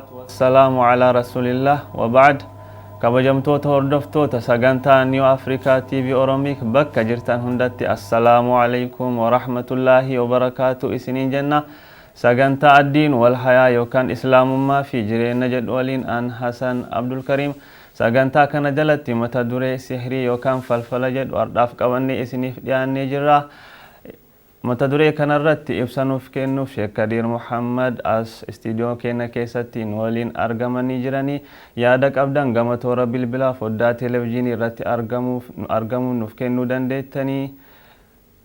Wassalaamu ala Rasuulillah wa ba'd. Kabajamtoota hordoftoota sagantaa New Africa TV Oromic bakka jirtan hundatti assalaamu alaikum wa rahmatullaahi wa barakaatu isiniin jenna. Sagantaa Addiin wal hayaa yookaan Islaamummaa fi jireenya jedhu waliin an Hasan Abdul Kariim. Sagantaa kana jalatti mata duree sihrii yookaan falfala jedhu hardhaaf qabannee isiniif dhiyaannee jirra. Mata duree kanarratti ibsa nuuf kennuuf Sheek Kadiir Muhammad as istiidiyoo keenya keessatti nu waliin argamanii jiranii. Yaada qabdan gama toora bilbilaa foddaa televijiinii irratti argamuuf argamuun nuuf kennuu dandeettanii.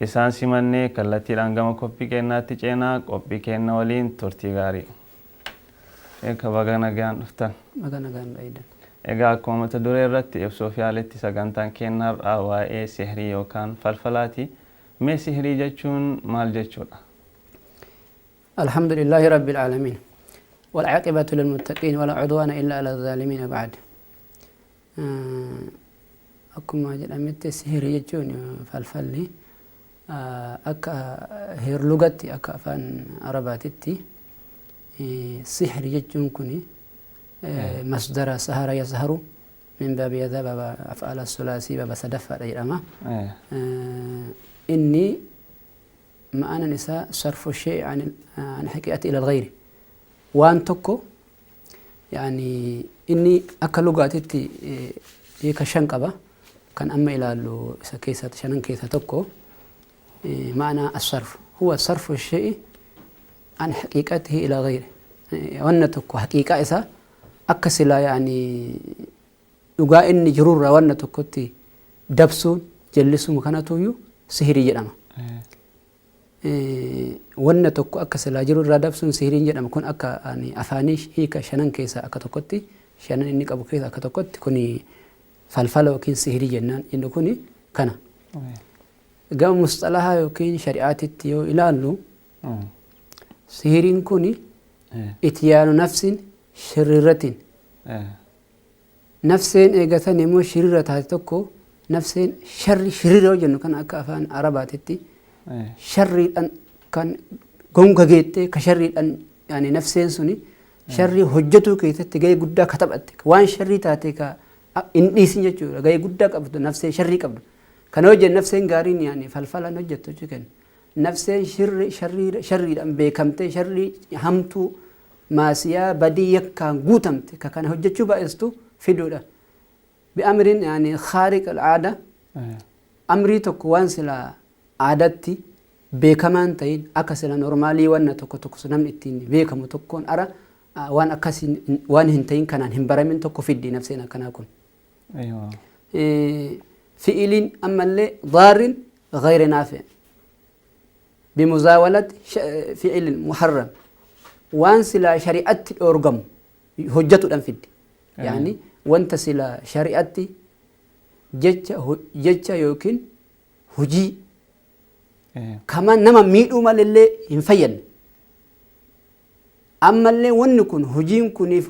Isaan simannee kallattiidhaan gama qophii keenyaatti ceenaa. Qophii keenya waliin turtii gaarii. Sheeka, baga nagaan dhuftan. Baga nagaan dha'idan. Egaa akkuma mata duree irratti ibsuuf yaaletti, sagantaan keenya har'aa waa'ee sihrii yookaan falfalaati. Mee sihrii jechuun maal jechuudha? الحمد لله رب العالمين والعاقبة للمتقين ولا عدوان إلا على الظالمين بعد. Akkuma jedhametti sihirii jechuun falfalli akka heerlugatti, akka afaan Arabaatitti sihri jechuun kun masdara سهر يسهر من باب يذهب أفعال الثلاثي baaba sadaffaadha jedhama. Inni ma'anan isaa صرف الشيء عن حقيقته إلى الغير. Waan tokko yani inni akka lugaatitti hiika shan qaba. Kan amma ilaallu isa keessa shanan keessa tokko معنى الصرف هو صرف الشيء عن حقيقته إلى غيره. Wanna tokko haqiiqaa isaa akka silaa yani dhugaa inni jirurraa wanna tokkotti dabsuun, jallisuun kanatuyyuu sihirii jedhama. Wanna tokko akka silaa jiru irraa dabsuun sihiriin jedhama. Kun akka afaanii hiika shanan keessaa akka tokkotti, shanan inni qabu keessaa akka tokkotti, kun falfala yookiin sihirii jennaan inni kun kana. Gama musxalahaa yookiin shari'aatitti yoo ilaallu, sihiriin kun إتيان نفس شريرة, nafseen eegatan immoo shiriira taate tokko, nafseen sharri shiriira yoo jennu kan akka afaan Arabaatitti sharriidhaan kan gonga geettee ka sharriidhaan yani nafseen suni sharrii hojjetuu keessatti gahee guddaa ka taphatte, waan sharrii taate ka hin dhiisin jechuudha. Gahee guddaa qabdu nafsee sharrii qabdu kana hojjennu. Nafseen gaariin yani falfalan hojjettu jechuu kenna. Nafseen sharriidhaan beekamtee, sharrii hamtuu, maasiyaa badii yakkaan guutamte ka kana hojjechuu baay'istu fiduudha. بأمر يعني خارق العادة, amrii tokko waan sila aadatti beekamaan ta'in, akka sila normalii wanna tokko tokko namni ittiin beekamu tokkoon ara waan akkasii waan hin ta'in, kanaan hin baramin tokko fiddi nafseen akkanaa kun. فعل ammallee ضار غير نافع بمزاولة فعل محرم, waan sila shari'atti dhoorgamu hojjetuudhaan fiddi. Yani wanta sila shari'atti jecha yookiin hojii kama nama miidhuu malillee hin fayyadne, ammallee wanni kun, hojiin kuniif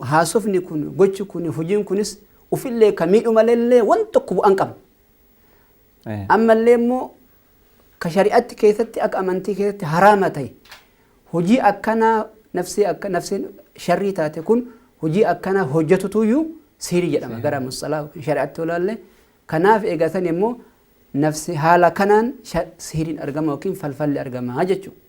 haasofni kun, gochi kun, hojiin kunis ufillee ka miidhuu malillee wan tokko bu'aan qabne, ammallee immoo ka shari'atti keessatti akka amantii keessatti haraama ta'e, hojii akkanaa nafsee akka nafseen sharrii taate kun hojii akkanaa hojjetutuyyuu sihirii jedhama gara musxalaa shari'atti olaalle. Kanaaf eegatan immoo nafsi haala kanaan sihiriin argama yookiin falfalli argama jechuudha.